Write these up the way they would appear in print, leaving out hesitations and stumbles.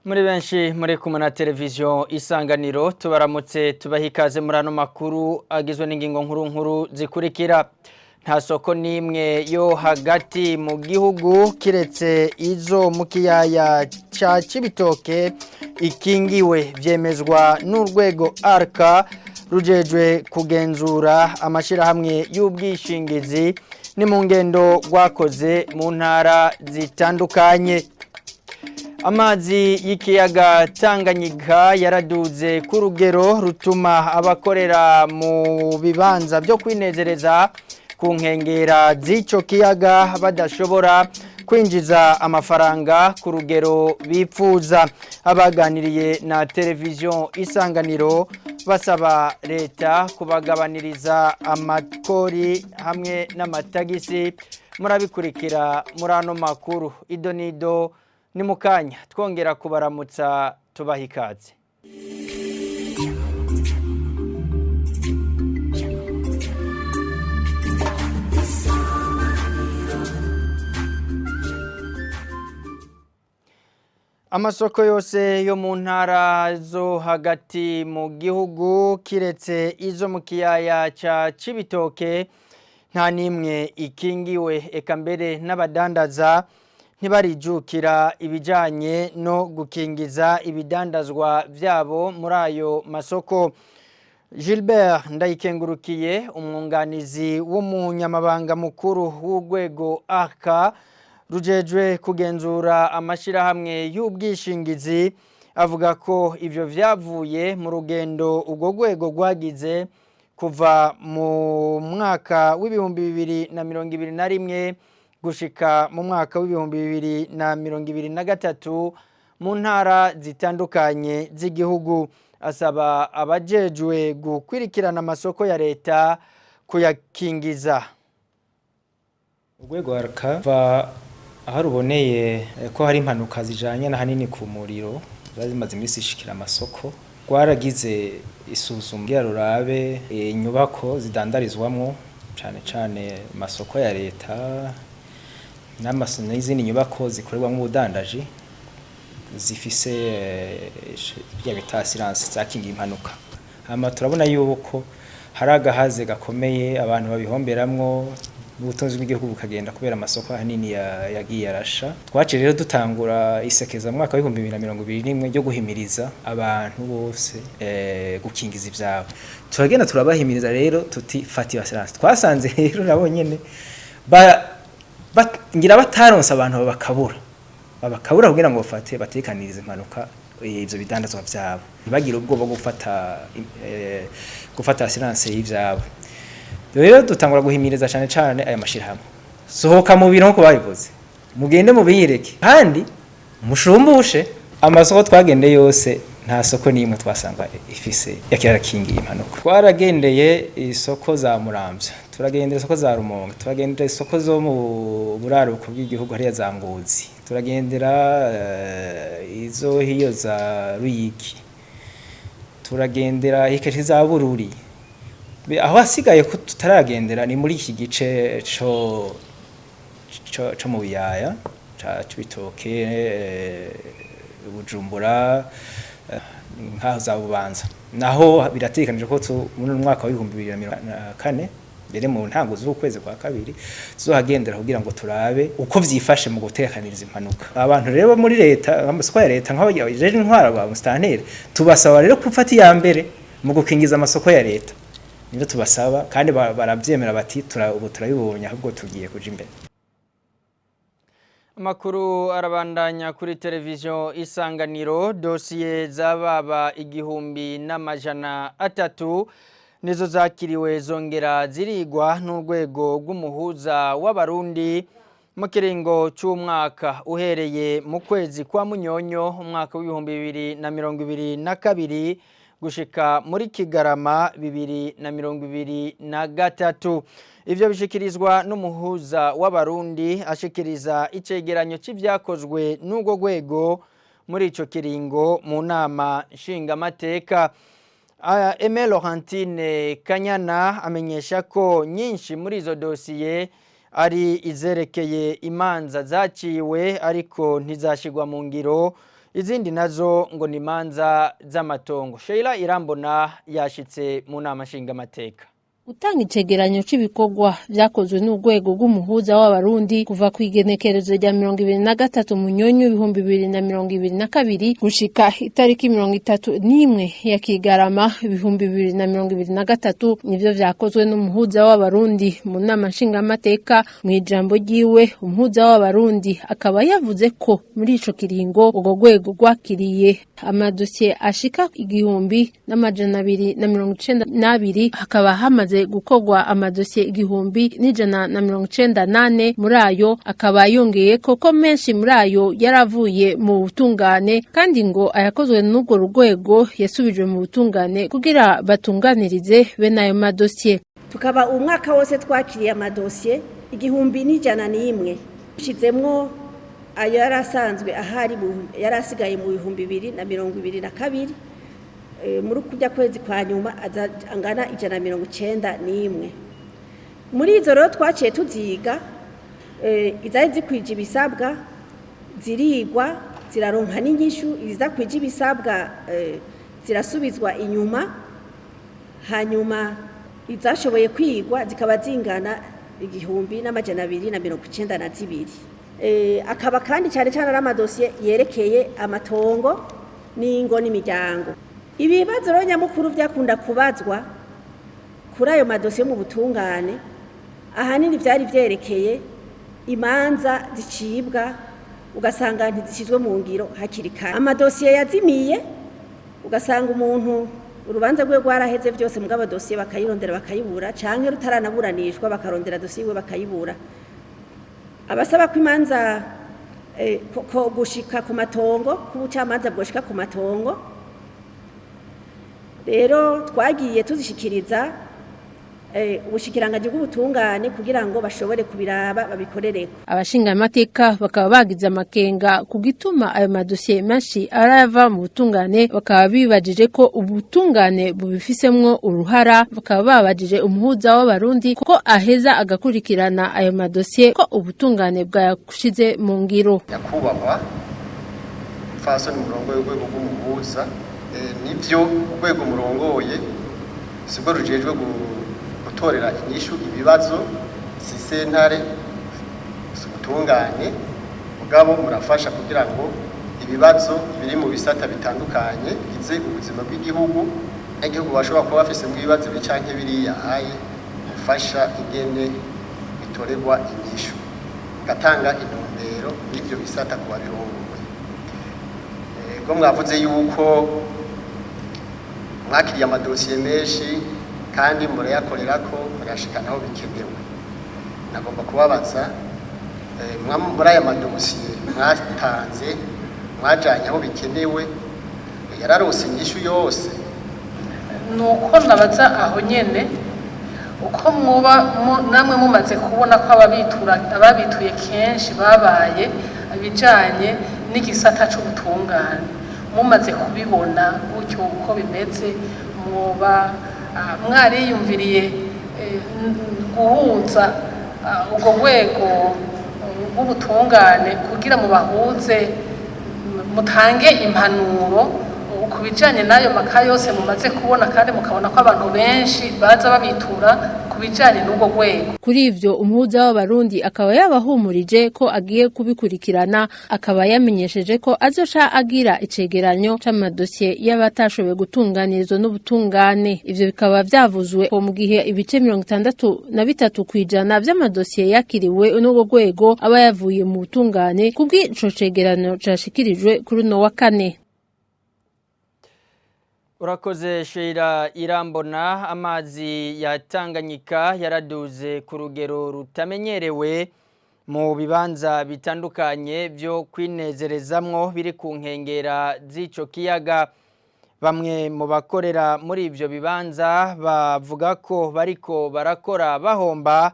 Muri benshi muri kumwe na televiziyo Isanganiro, tubaramutse, tubaha ikaze muri ano makuru agizwe n'ingingo nkuru nkuru zikurikira: nta soko n'imwe yo hagati mu gihugu, kiretse izo mu kiyaya ca Cibitoke, ikingiwe. Vyemezwa n'urwego ARCA rujejwe kugenzura amashirahamwe y'ubwishingizi. Ni mu ngendo rwakoze mu ntara zitandukanye. Amazi y'ikiyaga Tanganyika yaraduze ku rugero rutuma abakorera mu bibanza byo kwinezereza ku nkengera z'icyo kiyaga badashobora kwinjiza amafaranga ku rugero bipfuza. Abaganiriye na televiziyo Isanganiro basaba leta kubagabaniriza amakori hamwe n'amatagisi. Murabikurikira muri ano makuru. Ido nido ni mukanya, twongera kubaramutsa, tubaha ikaze. Amasoko yose yo mu ntara zo hagati mu gihugu, kiretse izo mu kiyaya ca Cibitoke, nta n'imwe ikingiwe. Eka mbere n'abadandaza ntibarijukira ibijanye no gukingiza ibidandazwa vyabo muri ayo masoko. Gilbert Ndayikengurukiye, umwunganizi w'umunyamabanga mukuru w'urwego ARCA rujejwe kugenzura amashirahamwe y'ubwishingizi, avuga ko ivyo vyavuye mu rugendo urwo rwego rwagize kuva mu mwaka w'2021 gushika mu mwaka w'2023 mu ntara zitandukanye z'igihugu. Asaba abajejwe gukwirikirana amasoko ya leta kuyakingiza. Urwego ARCA va aho ruboneye ko hari impanuka zijanye na hanini ku muriro zari zimaze iminsi zishikira amasoko, rwaragize isuzuma kugira rurabe inyubako zidandarizwamwo, cane cane amasoko ya leta n'izindi nyubako zikorerwamwo ubudandaji zifise bya bita assurance zakingiye impanuka. Hama turabona yuko hari agahaze gakomeye, abantu babihomberamwo n'ubutunzi bw'igihugu bukagenda kubera amasoko ahanini yagiye arasha. Twaciye rero dutangura isekeza mu mwaka w'2021 ryo guhimiriza abantu bose gukingiza ivyabo. Turagenda turabahimiriza rero tuti: "Fata iyo assurance." Twasanze rero nabo nyene ngira bataronse abantu babakabura kugira ngo bafate batekanirize impanuka ivyo bidandazwa vyabo, ntibagire ubwoba bwo gufata assurance y'ivyabo. Rero dutangura guhimiriza cane cane aya mashirahamwe: sohoka mu biro nkuko babivuze, mugende mubiyereke kandi mushumbushe. Amasoko twagendeye yose, nta soko n'imwe twasanga ifise yakirakingiye impanuka. Twaragendeye isoko za Muramvya, turagendera isoko za Rumonge, turagendera isoko zo mu buraruko bw'igihugu hariya za Ngozi, turagendera izo hiyo za Ruyigi, turagendera hikeshi za Bururi. Aho hasigaye ko tutaragendera ni muri iki gice co mu biyaya ca Cibitoke, Bujumbura, nkaho za Bubanza. Naho birategekanijwe ko muri uno mwaka w'2024, mbere mu ntango z'ukwezi kwa kabiri, tuzohagendera kugira ngo turabe uko vyifashe mu gutekaniriza impanuka. Abantu rero bo muri leta, amasoko ya leta, nk'abajeje intwaro ba musitanteri, tubasaba rero gufata iya mbere mu gukingiza amasoko ya leta. Nivyo tubasaba kandi baravyemera bati: "Ubu turabibonye, ahubwo tugiye kuja imbere." Amakuru arabandanya kuri televiziyo Isanganiro. Dosiye z'ababa 1300 nizo zakiriwe zongera zirigwa n'urwego rw'umuhuza w'Abarundi mu kiringo c'umwaka uhereye mu kwezi kwa Munyonyo umwaka w'2022 gushika muri Kigarama 2023. Ivyo bishikirizwa n'umuhuza w'Abarundi ashikiriza icegeranyo c'ivyakozwe n'urwo rwego muri ico kiringo mu Nama Nshingamateka. Aimée Laurentine Kanyana amenyesha ko nyinshi muri izo dosiye ari izerekeye imanza zaciwe ariko ntizashigwa mu ngiro. Izindi nazo ngo ni imanza z'amatongo. Sheila Irambona yashitse mu nama nshingamateka. Gutanga icegeranyo c'ibikorwa vyakozwe n'urwego rw'umuhuza w'abarundi kuva kw'igenekerezo rya 23 Munyonyo 2022 gushika itariki 31 ya Kigarama 2023 nivyo vyakozwe n'umuhuza w'abarundi mu nama nshingamateka. Mu ijambo ryiwe, umuhuza w'abarundi akaba yavuze ko muri ico kiringo urwo rwego rwakiriye amadosiye ashika 1292, hakaba hamaze gukorwa amadosiye 1194. Muri ayo akaba yongeye koko menshi muri ayo yaravuye mu butungane, kandi ngo ayakozwe n'urwo rwego yasubijwe mu butungane kugira batunganirize bene ayo madosiye. Tukaba umwaka wose twakiriye amadosiye 1101, ushyizemwo ayo yari asanzwe ahari yari asigaye mu 2022, muri kujya kwezi kwa nyuma angana 191. Muri izo rero twaciye tuziga, izari zikwije ibisabwa zirigwa, ziraronka n'inyishu, izidakwije ibisabwa zirasubizwa inyuma, hanyuma izashoboye kwigwa zikaba zingana 1292. Akaba kandi cyane cyane ari amadosiye yerekeye amatongo n'ingo n'imiryango. Ibibazo rero nyamukuru byakunda kubazwa kuri ayo madosiye mu butungane ahanini byari byerekeye imanza zicibwa ugasanga ntizishyizwe mu ngiro hakiri kare, amadosiye yazimiye, ugasanga umuntu urubanza rwe rwaraheze byose, mugabo dosiye bakayirondera bakayibura, canke rutaranaburanishwa bakarondera dosiye iwe bakayibura, abasaba ko imanza ko gushika ku matongo, ko ubucamanza bwoshika ku matongo. Rero twagiye tuzishikiriza ubushikiranganji bw'ubutungane kugira ngo bashobore kubiraba babikorereko. Abashingamateka bakaba bagize amakenga ku gituma ayo madosiye menshi arava mu butungane, bakaba bibajije ko ubutungane bubifisemwo uruhara. Bakaba babajije umuhuza w'abarundi ko aheza agakurikirana ayo madosiye ko ubutungane bwayashize mu ngiro. Nyakubahwa mfasoni murongo w'urwego rw'umuhuza, nivyo urwego murongoye sibwo rujejwe gutorera inyishu ibibazo, si sentare, si ubutungane, mugabo murafasha kugira ngo ibibazo biri mu bisata bitandukanye bigize ubuzima bw'igihugu n'igihugu bashobora kuba bafise ibibazo ibi canke biriya aye mufasha ingene bitorerwa inyishu, mugatanga intumbero y'ivyo bisata ku babirongoye. Ego, mwavuze yuko mwakiriye amadosiye menshi kandi murayakorerako, murayashikana aho bikenewe. Nagomba kubabaza, muri aya madosiye mwatanze, mwajanye aho bikenewe, yararose inyishu yose? Nuko nabaza aho nyene uko muba namwe mumaze kubona ko ababituye kenshi babaye ibijanye n'igisata c'ubutungane, mumaze kubibona gutyo uko bimeze, muba mwariyumviriye guhuza urwo rwego rw'ubutungane kugira mubahuze, mutange impanuro ku bijanye n'ayo maka yose mumaze kubona, kandi mukabona ko abantu benshi baza babitura ku bijanye n'urwo rwego? Kuri ivyo, umuhuza w'abarundi akaba yabahumurije ko agiye kubikurikirana, akaba yamenyesheje ko azoca agira icegeranyo c'amadosiye y'abatashoboye gutunganirizwa n'ubutungane. Ivyo bikaba vyavuzwe mu gihe ibice 63% vy'amadosiye yakiriwe n'urwo rwego aba yavuye mu butungane, kubw'ico cegeranyo cashikirijwe kuri uno wa kane. Urakoze Sheila Irambona. Amazi ya Tanganyika yaraduze ku rugero rutamenyerewe mu bibanza bitandukanye byo kwinezerezamwo biri ku nkengera z'ico kiyaga. Bamwe mu bakorera muri ivyo bibanza bavuga ko bariko barakora bahomba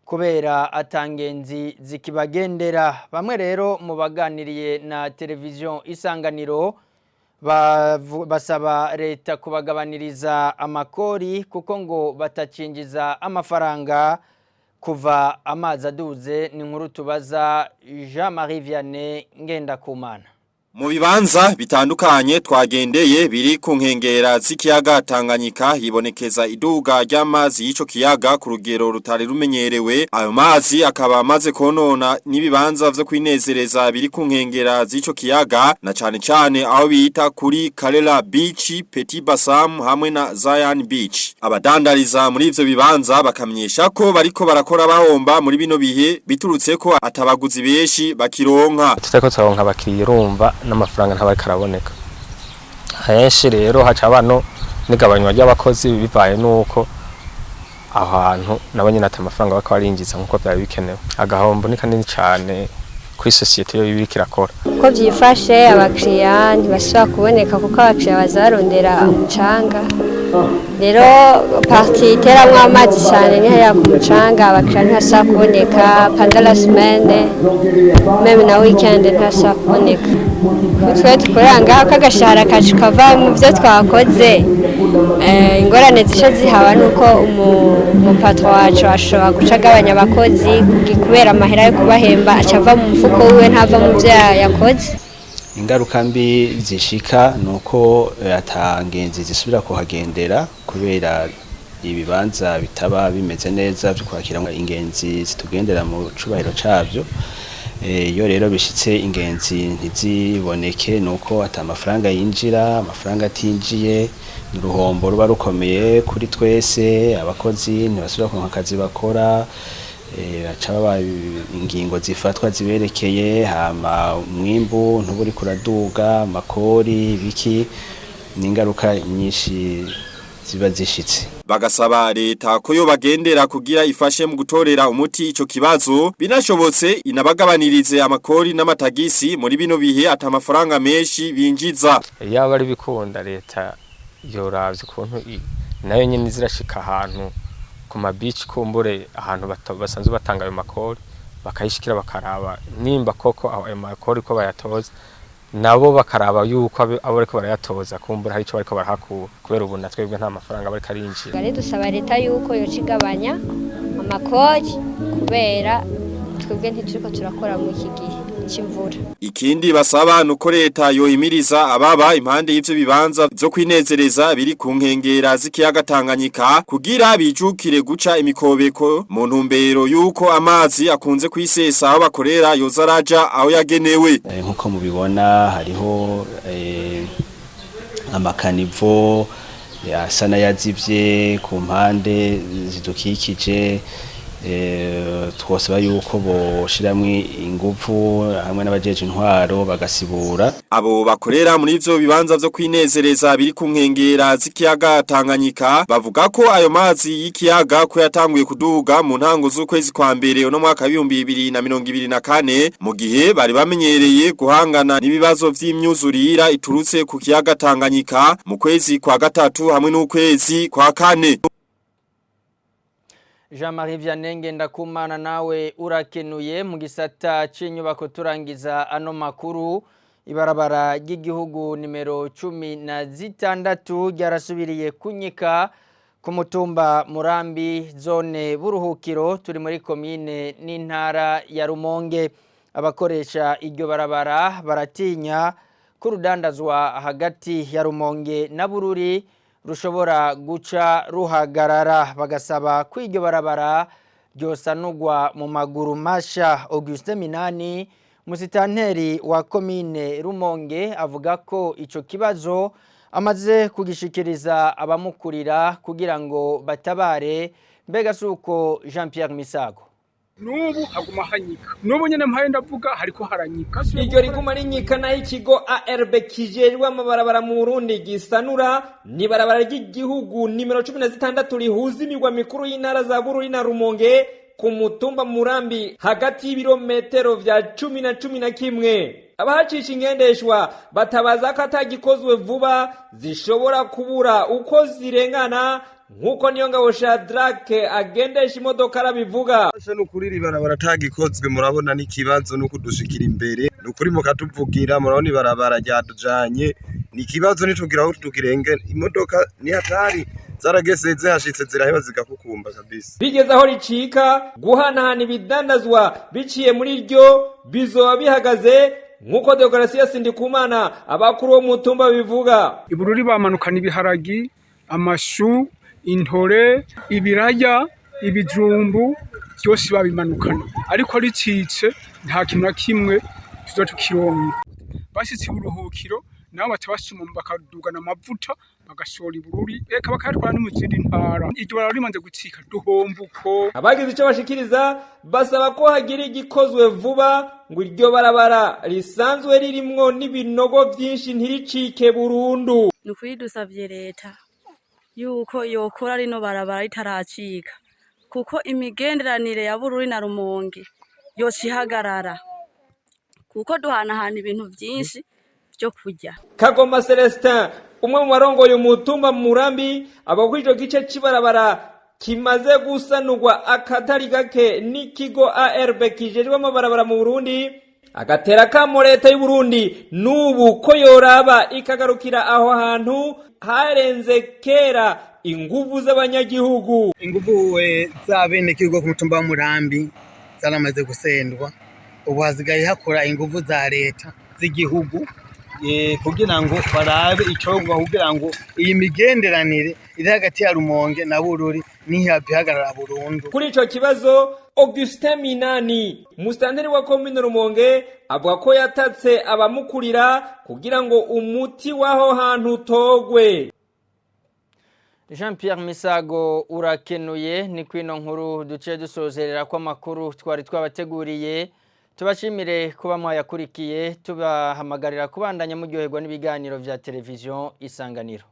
kubera atangenzi zikibagendera. Bamwe rero mu baganiriye na televiziyo Isanganiro basaba leta kubagabaniriza amakori kuko ngo batacinjiza amafaranga kuva amazi aduze. Ni nkuru tubaza Jean Marie Vianney Ngendakumana. Mu bibanza bitandukanye twagendeye biri ku nkengera z'ikiyaga Tanganyika hibonekeza iduga ry'amazi y'ico kiyaga ku rugero rutari rumenyerewe. Ayo mazi akaba amaze konona n'ibibanza vyo kwinezereza biri ku nkengera z'ico kiyaga, na cane cane aho bita kuri Karela Beach, Petit Bassam hamwe na Zion Beach. Abadandariza muri ivyo bibanza bakamenyesha ko bariko barakora bahomba muri bino bihe, biturutse ko atabaguzi benshi bakironka. Tutariko turaronka abakiriya, urumva n'amafaranga ntabariko araboneka henshi. Rero haca bano n'igabanywa ry'abakozi, bivaye n'uko aho hantu nabo nyene ata amafaranga bariko barinjiza nk'uko vyari bikenewe. Agahombo ni kanini cane kuri sosiyete yo iriko irakora. Uko byifashe, abakiriya ntibasubira kuboneka kuko abakiriya baza barondera umucanga. Rero partie iteramwo amazi cyane ni hariya ku mucanga. Abakiriya ntibasubira kuboneka pendant la semaine, même na weekend ntibasubira kuboneka. Twe dukorera ngaho ko agashahara kacu kava mu byo twakoze. Ingorane zica zihaba nuko umu patron wacu ashobora guca agabanya abakozi kubera amahera yo kubahemba aca ava mu mufuko wiwe, ntava mu byo yakoze. Ingaruka mbi zishika nuko ata ngenzi zisubira kuhagendera, kubera ibibanza bitaba bimeze neza byo kwakira ingenzi zitugendera mu cubahiro cabyo. Iyo rero bishitse ingenzi ntiziboneke, nuko ata amafaranga yinjira. Amafaranga atinjiye, uruhombo ruba rukomeye kuri twese. Abakozi ntibasubira kuronka akazi bakora, baca baba ingingo zifatwa ziberekeye. Hama umwimbu ntuburi kuraduga, amakori biki, n'ingaruka nyinshi ziba zishitse. Bagasaba leta ko yo bagendera kugira ifashe mu gutorera umuti ico kibazo, binashobotse inabagabanirize amakori n'amatagisi muri bino bihe ata amafaranga menshi binjiza. Yaba ari bikunda, leta yoravye ukuntu nayo nyene zirashika ahantu ku ma beach, kumbure ahantu basanzwe batanga ayo makori, bakayishikira, bakaraba nimba koko ayo makori ko bayatoza, nabo bakaraba yuko abo bariko barayatoza kumbura hari ico bariko barahakura, kubera ubu natwebwe nta mafaranga bariko arinjira. Rero dusaba leta yuko yoca igabanya amakori, kubera twebwe ntituriko turakora muri iki gihe c'imvura. Ikindi basaba nuko leta yohimiriza ababa impande y'ivyo bibanza vyo kwinezereza biri ku nkengera z'ikiyaga Tanganyika kugira bijukire guca imikobeko, mu ntumbero yuko amazi akunze kwisesa aho bakorera yoza araja aho yagenewe. Nkuko mubibona, hariho ama caniveaux asa n'ayazivye ku mpande zidukikije. Twosaba yuko boshiramwo inguvu hamwe n'abajeje intwaro bagasibura. Abo bakorera muri ivyo bibanza vyo kwinezereza biri ku nkengera z'ikiyaga Tanganyika bavuga ko ayo mazi y'ikiyaga ko yatanguye kuduga mu ntango z'ukwezi kwa mbere uno mwaka 2024, mu gihe bari bamenyereye guhangana n'ibibazo vy'imyuzurira iturutse ku kiyaga Tanganyika mu kwezi kwa gatatu hamwe n'ukwezi kwa kane. Jean-Marie Vianney Ngendakumana, nawe urakenuye. Mu gisata c'inyubako, turangiza ano makuru, ibarabara ry'igihugu nimero 16 ryarasubiriye kunyika ku mutumba Murambi, zone Buruhukiro, turi muri komine n'intara ya Rumonge. Abakoresha iryo barabara baratinya ko urudandazwa hagati ya Rumonge na Bururi rushobora guca ruhagarara, bagasaba ko iryo barabara ryosanurwa mu maguru masha. Augustin Minani, musitanteri wa komine Rumonge, avuga ko ico kibazo amaze kugishikiriza abamukurira kugira ngo batabare. Mbega suko, Jean Pierre Misago? N'ubu haguma hanyika, n'ubu nyene mpaye ndavuga hariko haranyika. Iryo riguma rinyika naho ikigo ARB kijejwe amabarabara mu Burundi gisanura ni barabara ry'igihugu nimero 16 rihuza imigwa mikuru y'intara za Bururi na Rumonge ku mutumba Murambi, hagati y'ibirometero vya 10 na 11. Abahacisha ingendeshwa batabaza ko atagikozwe vuba zishobora kubura uko zirengana, nk'uko niyo ngabo Shadrake agendesha imodoka arabivuga. Nukuri ibarabara atagikozwe, murabona n'ikibazo nuko dushikira imbere, nukuri mukatuvugira. Murabona ibarabara ryadujanye ni ikibazo, nitugira aho tukirenge imodoka ni hatari, zaragese zihashitse ziraheba zigakukumba kabisa. Bigeze aho ricika, guhanahana ibidandazwa biciye muri ryo bizoba bihagaze, Nk'uko Deogratias Ndikumana abakuru bo mutumba bivuga. Ibururi bamanukana ibiharagi, amashu, intore, ibiraya, ibijumbu byose babimanukana, ariko ricitse nta kintu na kimwe tuza tukironka. Bashitse iburuhukiro nabo baca basuma bakadugana amavuta bagashora Ibururi, eka bakayatwara no mu zindi ntara. Iryo barabara rimaze gucika duhomba uko. Abagize ico bashikiriza basaba ko hagira igikozwe vuba ngo iryo barabara risanzwe ririmwo n'ibinogo vyinshi ntiricike burundu. Ni ukuri dusavye leta yuko yokora rino barabara ritaracika, kuko imigenderanire ya Bururi na Rumonge yoca ihagarara, kuko duhanahana ibintu vyinshi vyo kurya. Kagoma Celestin, umwe mu barongoye umutumba mu Murambi, avuga ko ico gice c'ibarabara kimaze gusanurwa akatari gake n'ikigo ARB kijejwe amabarabara mu Burundi, agatera kamo leta y'u Burundi n'ubu ko yoraba ikagarukira aho hantu harenze kera inguvu z'abanyagihugu. Inguvu z'abenegihugu ku mutumba wa Murambi zaramaze gusendwa, ubu hasigaye hakora inguvu za leta z'igihugu kugira ngo barabe icokorwa kugira ngo iyi migenderanire iri hagati ya Rumonge na Bururi ntihave ihagarara burundu. Kuri ico kibazo, Augustin Minani, musitanteri wa komine Rumonge, avuga ko yatatse abamukurira kugira ngo umuti w'aho hantu utogwe. Jean Pierre Misago urakenuye. Ni kwino nkuru duce dusozerera ko amakuru twari twabateguriye. Tubashimire kuba mwayakurikiye, tubahamagarira kubandanya muryoherwa n'ibiganiro vya televiziyo Isanganiro.